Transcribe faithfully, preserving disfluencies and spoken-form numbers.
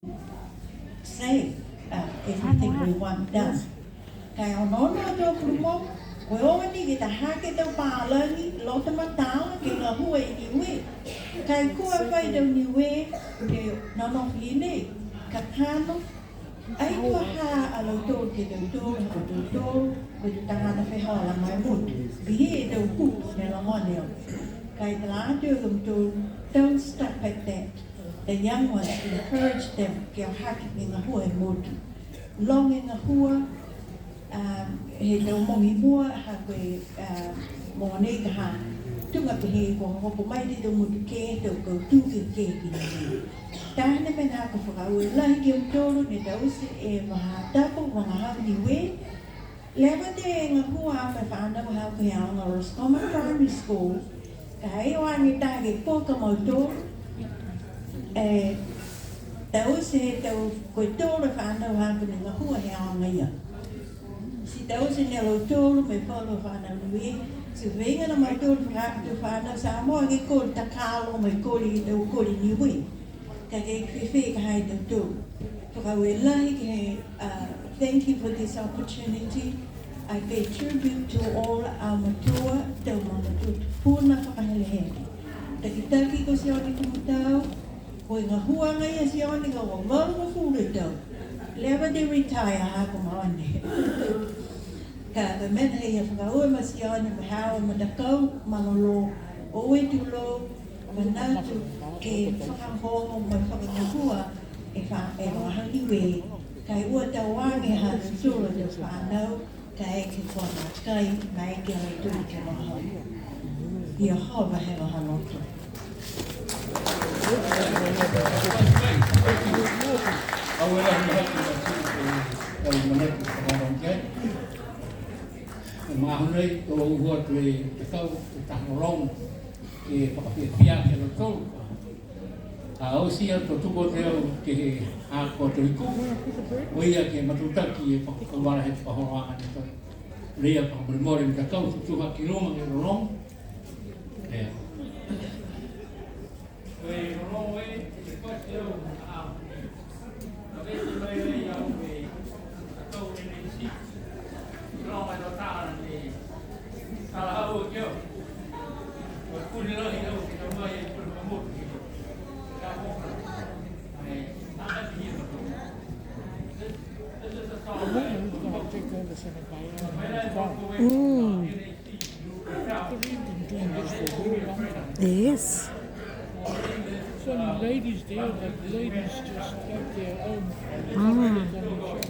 Say, uh, everything we want done. Ka e onoono a tau pulumau, ko e o ni ke ta hake tau palagi, loto matala, ke gahua i Niue. Ka e kua fai tau Niue, ke nonofo i nei, kakano, ai kua ha a lautolu ke tautolu, ha tautolu, ko e tau tagata fehola mai motu. Pihia e tau kupu ne logona. Ka e tala atu e lautolu, don't stop at that. The young ones, encourage them, ke o hake ke gahua he motu. Loga e gahua, um, he tau mogi mua, ha ko e, um, mogonei ka ha. Tuga pehē kua hoko mai e tau motu ke, tau kautū ke, ke, ke, ke. Taha ni e mena kua fakaaue lahi ki a mutolu, ne taute e vahā tapu, vagahau Niue, Leva e gahua mo e fānau ha ko e aoga Roscommon Primary School, ka e o age taha ke pō ka mautolu, e, taute he tau ko e tolu e fānau ha ko e gahua he aoga ia. Ti taute ni a lautolu mo e falu fānau Niue, ti feiga na mautolu fakaako e fānau Samoa ke koli takalo mo e koli tau koli Niue. Ka e fēfē ka ha ia tautolu. Fakaaue lahi ke, uh, thank you for this opportunity. I pay tribute to all our matua, tau mamatua tupuna fakahelehele. Takitaki ko Sione Tumutau, ko e gahua agaia a Sione ka ua valugofulu e tau. Leva e retire ha ko Maone. Ka e mena ia fakaaue ma Sione, ma haau, ma takau, malolō, o e tulou, manatu ke fakahomo mo e fakagahua e fa-, e vagahau Niue, ka e ua tau age ha tautolu a tau fānau, ka e ke kua nākai, nākai ke lautolu ke vagahau. Iehova he vahā loto. Aue lahi atu a tau manatu ka vagahau ki ai. He magaaho nei, to uhu atu e tau, e taha lologo, ke fakafiafia ki a lautolu. A oti ia to tuku atu au ke he haaku a Tohiku, ko ia ke matutaki e fakakaukau he fakaholoaga ne tau. Ia fakamolemole, matakau tutuha ki luga ke lologo. Ia. Mm. Yes. So many ladies there, but ladies just have their own. Mm.